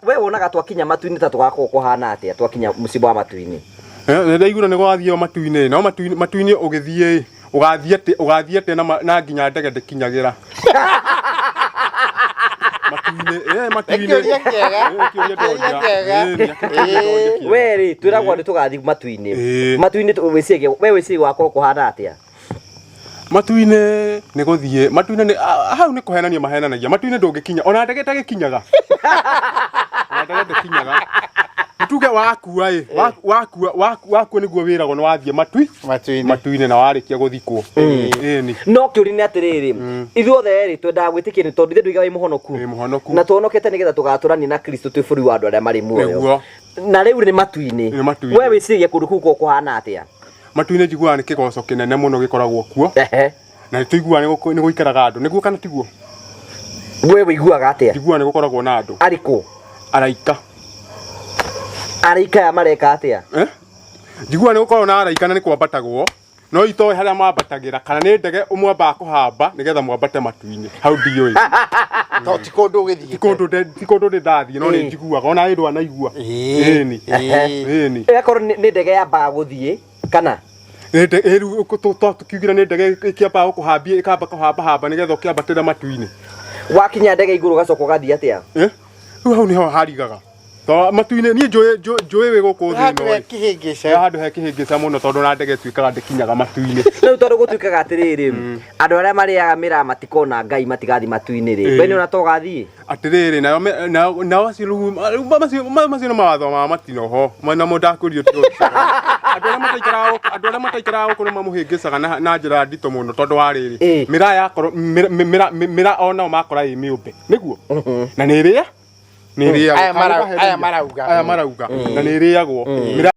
We wonaga twakinya matu-inĩ ta tũgakorwo kũhana atĩa twakinya mũciĩ wa matu-inĩ? Nĩ ndaiguire nĩ gwathiĩ matu-inĩ, no matu-inĩ ũgĩthiĩ ĩ, ũgathiĩ atĩ, ũgathiĩ atĩa na nginya ndege ndĩkinyagĩra matu-inĩ, matu-inĩ. Nĩ kĩũria kĩega. Nĩ kĩũria Kĩũria ndoria. kĩega. Nĩ kĩũria ndoria kĩega. We rĩ, twĩragwo nĩ tũgathiĩ matu-inĩ. Matu-inĩ wĩcirie, we wĩcirie gwakorwo kũhana atĩa? Matu-inĩ nĩ gũthiĩ, matu-inĩ nĩ hau nĩ kũhenania mahenanagia. Matu-inĩ ndũngĩkinya, ona ndege ĩtagĩkinyaga. Ona ndege ndĩkinyaga. Nĩ tuge wakua ĩ, wakua, wakua nĩguo wĩragwo nĩ wathiĩ Matu-inĩ. matu-inĩ na warĩkia gũthikwo. Ĩni. No kĩũria nĩ atĩrĩrĩ, ithuothe rĩ twendaga gwĩtĩkia nĩ tondũ ithuĩ ndũiga wĩ mũhonoku. Wĩ mũhonoku. Na tũhonokete nĩgetha tũgatũrania na Kristo twĩ bũrũri wa andũ arĩa marĩ muoyo. Nĩguo. Na rĩu nĩ matu-inĩ. Nĩ matu-inĩ. We wĩciragia kũndũ kũu gũkoragwo kũhana atĩa? Matu-inĩ njiguaga nĩ kĩgoco kĩnene mũno gĩkoragwo kuo. Na nĩ tũiguaga nĩ gũikaraga andũ. Nĩguo kana tiguo? We wĩiguaga atĩa? Njiguaga nĩ gũkoragwo na andũ. Arĩkũ? Araika. Araika aya mareka atĩa? Njiguaga nĩ gũkoragwo na araika na nĩ kwambatagwo. No itoĩ harĩa mambatagĩra kana nĩ ndege mwambaga kũhamba nĩgetha mwambate matu-inĩ. Hau ndiũĩ. To ti kũndũ ũgĩthiĩte. Ti kũndũ ti kũndũ ndĩ ndathiĩ, no nĩ njiguaga. Ona ĩ ndwanaigua. Ĩni. Ĩni. Ĩgakorwo nĩ ndege yambaga gũthiĩ kana? Nĩ rĩu tũkiugire nĩ ndege ĩkĩambaga gũkũhambia, ĩkamba kũhamba hamba nĩgetha ũkĩambatĩre matu-inĩ. Wakinya ndege igũrũ ũgacoka ũgathiĩ atĩa? Rĩu hau nĩho harigaga. To matu-inĩ niĩ njũĩ wĩ gũkũ thĩ Handũ ĩno he ĩ. kĩhĩngĩca. He handũ he kĩhĩngĩca mũno tondũ na ndege ĩtuĩkaga ndĩkinyaga matu-inĩ. Rĩu tondũ gũtuĩkaga atĩrĩrĩ, andũ arĩa marĩaga mĩraa matikona Ngai matigathiĩ matu-inĩ rĩ, we nĩ ũrona ta ũgathiĩ? Atĩrĩrĩ, nayo me-, nao, nao acio rĩu, rĩu macio, macio nĩ mawatho ma matinoho. Namo ndakwĩrire tiga ũtinoho. Andũ arĩa mataikaraga gũkũ, andũ arĩa mataikaraga gũkũ nĩ mamũhĩngĩcaga na njĩra nditũ mũno tondũ wa rĩrĩ. Mĩraa yakorwo, mĩraa onao makora ĩ mĩũmbe. Nĩguo? Na nĩ ĩrĩa? Nĩ ĩrĩagwo. Aya Kana aya marauga. Aya marauga. Na nĩ ĩrĩagwo. Mĩraa